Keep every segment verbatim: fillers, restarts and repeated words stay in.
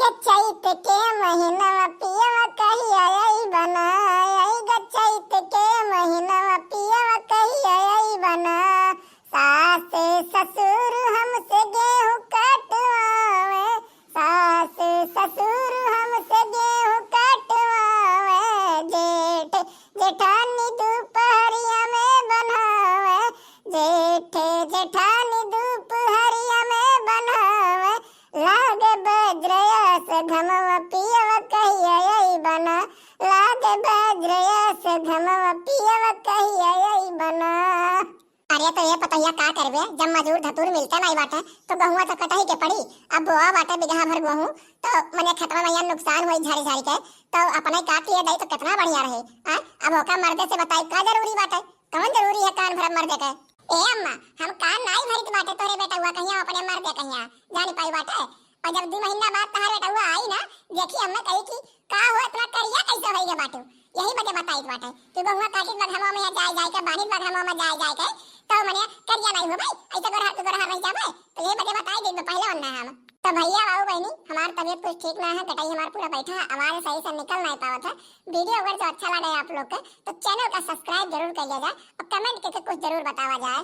चैत के महीनवा पियवा कहिया अइबना, अइगा चैत के महीनवा पियवा कहिया अइबना। सास ससुर हमसे गेहूं कटवावे, सास ससुर हमसे गेहूं कटवावे। जेठ जेठानी दुपहरिया में बनावे, जेठ जेठानी दुपहरिया में बनावे। लागे बज्रयास घमवा पियवा कहिया अइबना, लागे बज्रयास घमवा पियवा कहिया अइबना। अरे तो ये पतोहिया का करबे, जब मजूर धतूर मिलते नाई बाटे तो गहुआ तो कटही के पड़ी। अब बोआ बाटे बिगहा भर गहूँ, तो मने खेतवा में यहाँ नुकसान होई झाड़ी झाड़ी के, तो अपने काट लिए जाई तो कितना बढ़िया रहे। आ, अब ओका मर्दे से बताई का जरूरी बाटे, कौन जरूरी है कान भरब मर्दे के? ए अम्मा, हम कान नाई भरित बाटे तोहरे बेटउआ कहिया अपने मर्दे कहिया जान पाई बाटे। और जब दू महीना बाद तहार बेटउआ आई ना, देखी अम्मा कही कि का हो इतना करिया कैसे होई गे बाटू, यही बदे बताइत बाटे। तू गहुआ काटित बा घमवा में जाए जाए के, बानित बा घमवा में जाए जाए के, तो मने करिया नाई हो भाई, ऐसे गोरहर तू गोरहर रह जाबे, तो यही बदे बताई देत बा पहले वन्ना हम। तो भैया बाबू बहनी, हमार तबीयत कुछ ठीक ना है, गटाई हमार पूरा बैठा है, आवाज सही से निकल नाई पावत है। वीडियो अगर जो अच्छा लगे आप लोग के, तो चैनल का सब्सक्राइब जरूर कर लिया जाए और कमेंट करके कुछ जरूर बतावा जाए।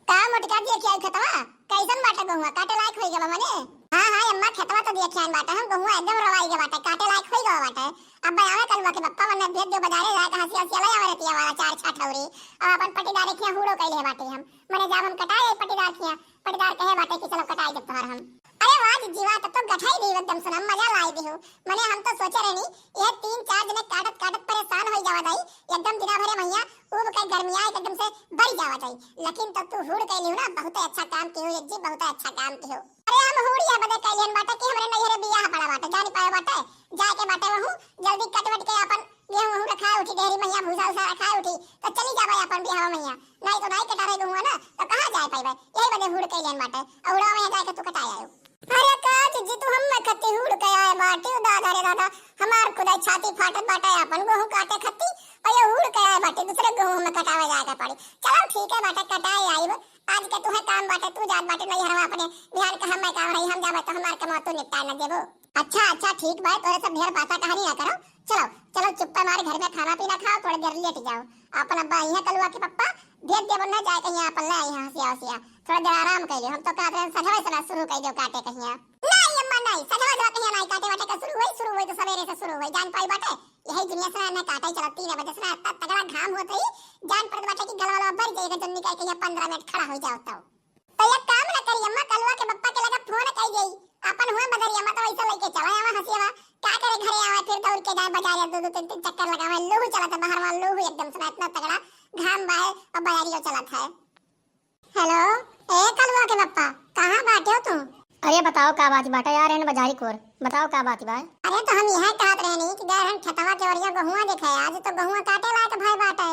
का मोटका देखे आई खेतवा, कैसन बाटे गहुआ, काटे लायक होई गवा मने? हाँ हाँ अम्मा, खेतवा तो देखे आइन बाटे हम, गहुआ एकदम रवाई गवा बाटे, काटे लायक होई गवा बाटे। अब आवे कलुआ के बप्पा वन्ने भेज दो बजारे जाए के हंसिया हंसिया ले आवे रतिया वाला चार छह ठौरी, और अपन पटीदार के यहाँ हूड़ो कैले बाटे हम, मने जब हम कटाए आई पटीदार के यहाँ, पटीदार कहे बाटे कि चलो कटाई देब तोहर हम। अरे वाह जिज्जी वाह, तब तो गठाई दी एकदम सुना, मजा लाई दी हूँ। मने हम तो सोचे रहनी, ये तीन चार जने काटत काटत परेशान होई जावा जाई, एकदम दिना भरे महिया ऊब के गर्मिया एकदम से बढ़ जावा जाई। लेकिन तब तू हुड़ कैली हो ना, बहुत अच्छा काम की हो जिज्जी, बहुत अच्छा काम की हो। अरे हम हुड़िया बदे कैलियन बाटे कि हमरे नैहरे बियाह पड़ा बाटे, जानी पाए बाटे, जाए के बाटे वहू, जल्दी कट वट के अपन गेहूं वहूं रखाए उठी, डेहरी महिया भूसा उसा रखाए उठी, तो चली जाबे अपन बियाह महिया। नहीं तो नहीं कटा रहे गहुआ ना, तो कहाँ जाए पाइबे? यही बदे हुड़ कैलियन बाटे, और हुड़वा महिया जाए के तू कटाए आयो। अरे का जिज्जी, तू हम में खत्ती हुड़ के आए बाटी, दादा रे दादा, हमार खुदा छाती फाटत बाटे अपन गहुआ काटे खत्ती, और ये हुड़ के आए बाटी, दूसरे गहुआ में कटावे जाए के पड़ी। चलो ठीक है बाटे, कटाए आइब, आज के तुहे काम बाटे, तू जात बाटे नैहरवा अपने, बिहान के हमें काम रही, हम जाबे तो हमार के मौत तू निपटाए न देबो। अच्छा अच्छा ठीक बाय, तोरे सब ढेर बाता कहानी ना करो। चलो चलो चुप्पे मारे घर में खाना पीना खाओ, थोड़ी देर लेट जाओ। अपन अब्बा आई है कलुआ के पप्पा, भेज देबो ना जाए कहीं अपन ले आई हंसिया हंसिया, थोड़ा देर आराम कर लियो। हम तो कहत रहे सजवा से ना शुरू कर दो काटे कहिया। नहीं अम्मा नहीं, सजवा जवा कहिया नहीं काटे वाटे का शुरू हुई, शुरू हुई तो सवेरे से शुरू हुई, जान पाई बाटे। यही दुनिया से ना काटे चला तीन बजे से ना इतना तगड़ा घाम होत रही, जान पड़त बाटे कि गलवा लवा भर जाएगा, जल्दी कह कहिया पंद्रह मिनट खड़ा हो जाओ तो। तो एक काम ना करी अम्मा, कलुआ के पप्पा के लगे फोन कई देई, अपन हुआ बदरिया में तो वैसे लेके चला आवा हंसिया, का करे घरे आवा फिर दौड़ के जाए बाजार या दो दो तीन तीन चक्कर लगावे, लूहू चलत है बाहर में, लूहू एकदम से इतना तगड़ा घाम बाहे और बजारियो चलत है। हेलो, ए कलुआ के पप्पा, कहाँ बाटे हो तू? अरे बताओ का बात बाटे यार, एन बाजारी कोर, बताओ का बात बा? अरे तो हम यह कहत रहनी कि गए हम खेतवा के ओरिया गहुआ देखे, आज तो गहुआ काटे लायक भाई बाटे,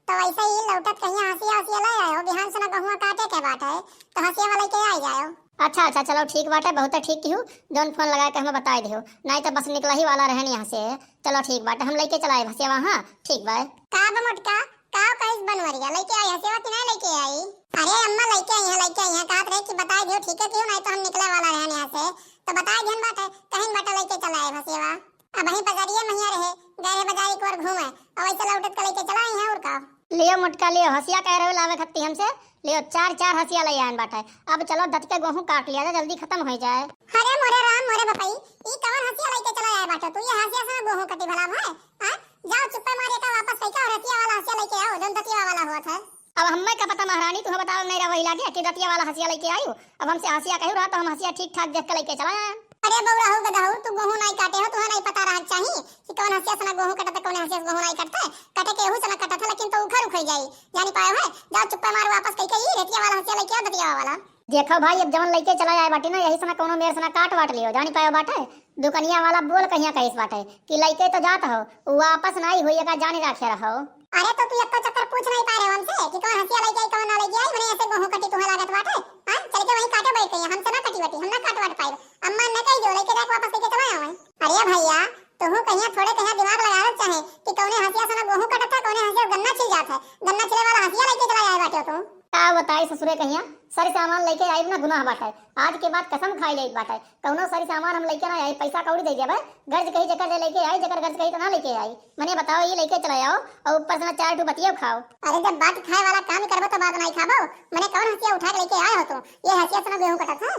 तो वैसे ही लौटत कहीं हंसिया हंसिया ले आयो, बिहान से ना गहुआ काटे के बाटे, तो हंसिया वाला के आई जायो। अच्छा अच्छा, चलो ठीक बाटे, बहुत ठीक किहू, जौन फोन लगा के हमें बताई दिहू, नहीं तो बस निकला ही वाला रहन यहाँ से। चलो ठीक बाटे, हम लेके चलाए हंसिया वहाँ, ठीक बाय। का बा मोटका, का कहिस बनवरिया, लेके आई हंसिया कि नहीं लेके आई? अरे अम्मा लेके आई है, लेके आई है, कहत रहे कि बताई दिहू, ठीक है किहू, नहीं तो हम निकले वाला रहन यहाँ से, तो बताई दिहन बाटे, कहीं बाटे लेके चलाए हंसिया। अब वहीं बजारिया महिया रहे, गए रहे बजारी को और घूमे, और वैसे लौटत के लेके चला आई है और का। लियो मोटका लियो, हंसिया कह रहे लावे खत्ती हमसे, लियो चार चार हंसिया ले आन बाटे। अब चलो दत के गोहूं काट लिया जाए, जल्दी खत्म हो जाए। अरे मोरे राम मोरे बपई, ई कवन हंसिया लेके चला आए बाटे तू? ये हंसिया से गोहूं कटी भला भाई, हाँ? जाओ चुप्पे मार एका वापस कई का और हंसिया वाला हंसिया लेके आओ, जौन दतिया वाला होत है। अब हम्मे का पता महारानी, तुम्हें बताओ नहीं रहा वही लागे कि दतिया वाला हंसिया लेके आयु। अब हमसे हंसिया कहू रहा तो हम हंसिया ठीक ठाक देख के लेके चला आए। अरे बउरा हो गधा हो, तू गोहूं नहीं काटे हो, तुम्हें नहीं पता रहा चाहिए कि कौन हंसिया से ना गोहूं कटता, कौन हंसिया से गोहूं नहीं कटता। कटे केहू से ना कटता, लेकिन तो उखर उखर जाई, जानी पायो है। जाओ चुप्पा मार वापस कई के ई रेतिया वाला हंसिया लेके आओ, दतिया वाला। देखो भाई, अब जवन लेके चला आए बाटे ना, यही से ना कौनो मेर से ना काट वाट लियो, जानी पायो बाटे। दुकनिया वाला बोल कहिया कहिस बाटे कि लइके तो जात हो, उ वापस नाई होई, एका जानी राखे रहो। अरे तो तू एको चक्कर पूछ नहीं पा रहे हमसे कि कौन हंसिया लइके आई, कौन ना लइके आई, मने ऐसे गोहूं कटी तुम्हें लागत बाटे? हाँ, चल के वहीं काटे बैठ गई, हमसे ना कटी बटी, हम ना काट वाट पाई। अम्मा ने कही जो लइके जाके वापस लेके चला आवे। अरे भैया, तुहू कहिया थोड़े कहिया दिमाग लगावे चाहे कि कौने हंसिया से ना गोहूं कटत है, कौने हंसिया गन्ना छिल जात है, गन्ना छिले वाला हंसिया लइके चला आए बाटे तू। का बताई ससुरे कहिया, सर सामान लेके आइब ना गुनाह बाटे, आज के बाद कसम खाई लेत बाटे, कौनो सर सामान हम लेके ना आई, पैसा कौड़ी दे देबे, गर्ज कही जेकर जे लेके आई, जेकर गर्ज कही तो ना लेके आई। मने बताओ, ये लेके चले आओ और ऊपर से ना चार ठो बतिया खाओ। अरे जब बात खाए वाला काम ही करबो तो बात नहीं खाबो, मने कौन हंसिया उठा के लेके आए हो तुम? ये हंसिया से ना गेहूं कटत है।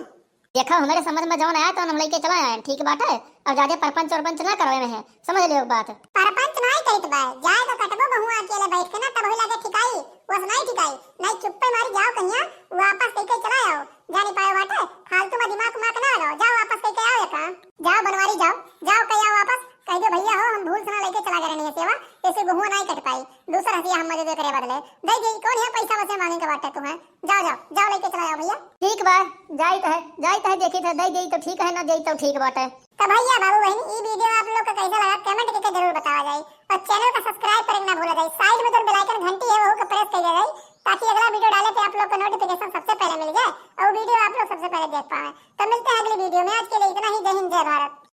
देखा, हमरे समझ में जौन आया तो हम लेके चला आए, ठीक बाटे। और ज्यादा परपंच औरपंच ना करवे में है, समझ लियो बात। परपंच नहीं करित बा, जाए तो कटबो बहुआ अकेले बैठ के ना, तब होई लागे ठिकाई, वस नहीं ठिकाई, नहीं चुप्पे मारी जाओ कहिया, वापस लेके चला आओ, जानी पाए बाटे, फालतू में दिमाग उमाग ना लगाओ, जाओ वापस लेके आओ एका। जाओ बनवारी जाओ, जाओ कह आओ वापस, कह दो भैया हो हम भूल से ना लेके चला गए रहनी है सेवा, ऐसे बहुआ नहीं कट पाई, दूसर हंसिया हम मदद करे बदले, दे दे, कौन है पैसा वैसे मांगे के बाटे तुम्हें? जाओ, जाओ, जाओ, लेके चला जाओ भैया। ठीक बा, जाइत है, जाइत है, देखित है, दे देई तो ठीक है, ना देई तो ठीक बाटे। तो भैया, बाबू, बहन, ई video आप लोग का कैसा लगा, comment करके जरूर बतावा जाए, और channel का subscribe करे ना भूला जाए। Side में जो bell icon घंटी है, वहू के press कर दिया जाए, ताकि अगला video डाले पे आप लोग को notification सबसे पहले मिल जाए और video आप लोग सबसे पहले देख पावे। तो मिलते हैं अगली video में, आज के लिए इतना ही। जय हिंद, जय भारत।